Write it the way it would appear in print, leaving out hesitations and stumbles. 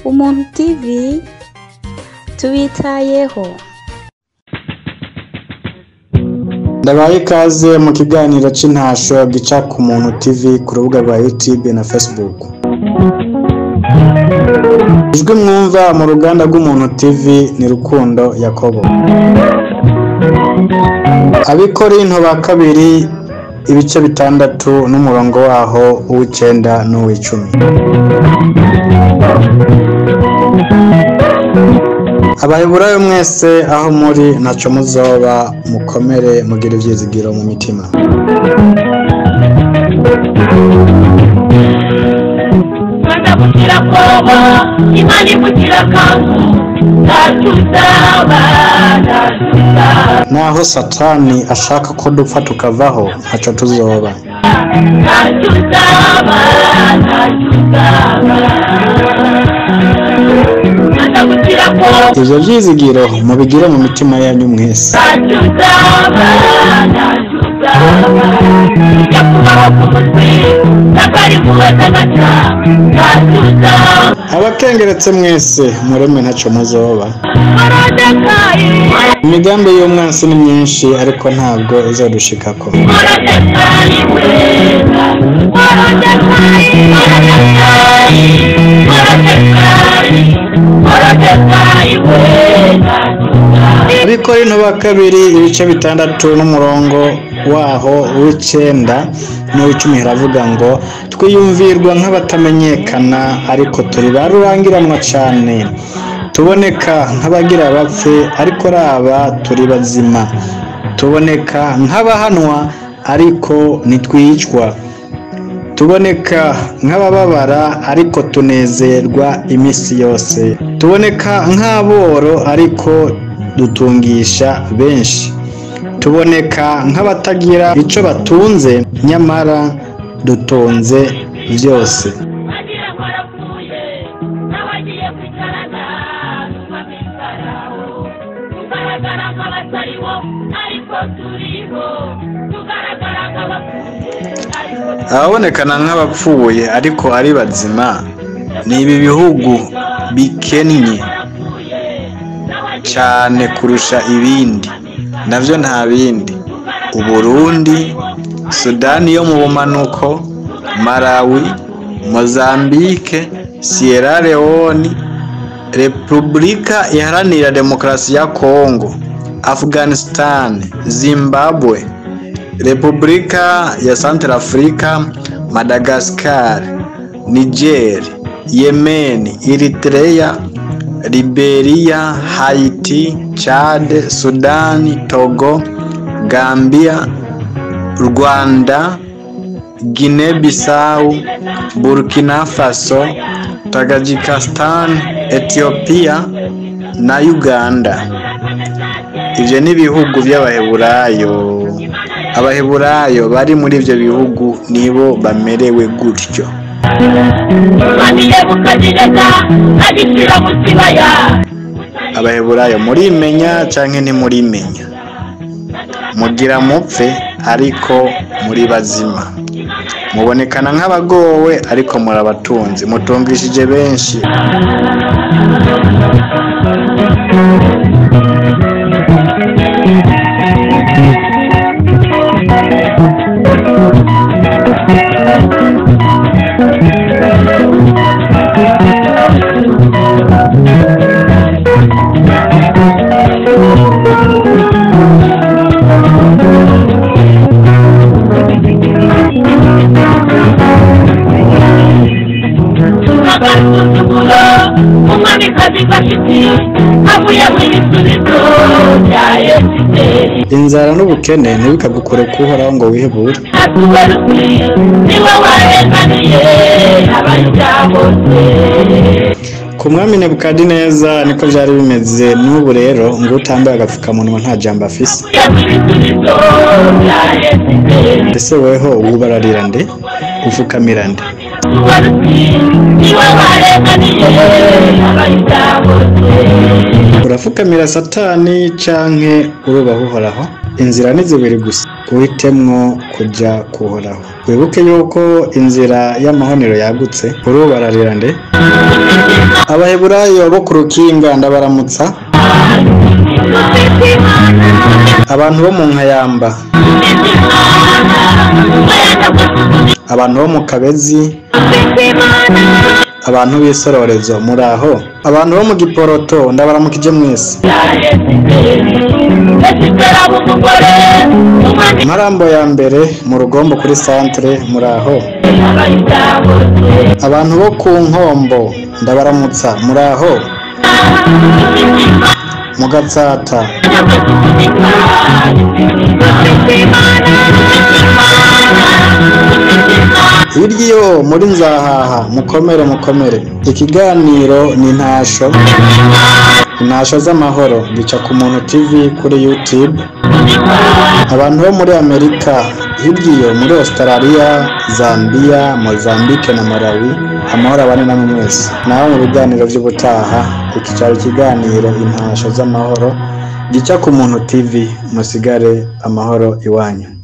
Umuntu TV tubitayeho. Ndabaye ikaze mu kiganiro c'intasho gica ku Muntu TV ku rubuga rwa YouTube na Facebook. Ijwi mwumva mu ruganda rw'Umuntu TV ni Rukundo Yakobo. Abikorinto ba kabiri ibice 6 n'umurongo waho uw'icenda n'uw'icumi. Abaheburayo mwese aho muri ntaco muzoba, mukomere mugire ivyizigiro mu mitima. Naho Satani ashaka ko dupfa tukavaho, ntaco tuzoba. Ivyo vyizigiro mubigire mu mitima yanyu mwese. Abakengeretse mwese muremwe ntaco muzoba. Imigambi y'umwansi ni myinshi, ariko ntabwo izodushikako. Abikorinto ba kabiri ibice 6 n'umurongo waho w'icenda n'uw'icumi haravuga ngo twiyumvirwa nk'abatamenyekana, ariko turi ba rurangiranwa cane. Tuboneka nk'abagira bapfe, ariko raba turi bazima. Tuboneka nk'abahanwa, ariko ntitwicwa. Tuboneka nk'abababara, ariko tunezerwa imisi yose. Tuboneka nk'aboro, ariko dutungisha benshi. Tuboneka nk'abatagira ico batunze, nyamara dutunze vyose. Ababonekana nk'abapfuye ariko ari bazima ni ibi bihugu bikennye cyane kurusha ibindi, navyo nta bindi: Uburundi, Sudani yo mu bumanuko, Malawi, Mozambique, Sierra Leone, Repubulika Iharanira Demokarasi ya Kongo, Afghanistan, Zimbabwe, Repubulika ya Centrafrica, Madagascar, Niger, Yemen, Eritrea, Liberia, Haiti, Chad, Sudan, Togo, Gambia, Rwanda, Guinea-Bissau, Burkina Faso, Tajikistan, Ethiopia na Uganda. Ivyo ni ibihugu vy'Abaheburayo. Abaheburayo bari muri ivyo bihugu nibo bamerewe gutyo. Abaheburayo murimenya canke ntimurimenya? Mugira mupfe ariko muri bazima. Mubonekana nk'abagowe ariko murabatunzi, mutungishije benshi. Inzara n'ubukene ntibikagukure ku Uhoraho ngo wihebure. Ku mwami Nebukadineza niko vyari bimeze, n'ubu rero ngo utambaye agapfukamunwa nta jambo afise. Ese weho wubararira nde? Ufukamira nde? Urafukamira Satani canke urubaha Uhoraho? Inzira ni zibiri gusa, uhitemwo kuja kuhoraho. Wibuke yuko inzira y'amahonero yagutse. Urubararira nde? Abaheburayo bo ku Rukinga ndabaramutsa. Abantu bo mu Nkayamba, abantu bo mu Kabezi, abantu b'Isororezo muraho. Abantu bo mu Giporoto ndabaramukije mwese. Marambo ya mbere mu Rugombo kuri centre muraho. Abantu bo ku Nkombo ndabaramutsa muraho. Mu Gatsata, hirya iyo muri Nzahaha mukomere mukomere. Ikiganiro ni intasho, intasho z'amahoro gica ku Muntu TV kuri YouTube. Abantu bo muri Amerika, hirya iyo muri Australia, Zambia, Mozambique na Malawi, amahoro abane namwe mwese. Naho mu biganiro by'ubutaha, iki cyari ikiganiro intasho z'amahoro gica ku Muntu TV. Musigare amahoro iwanyu.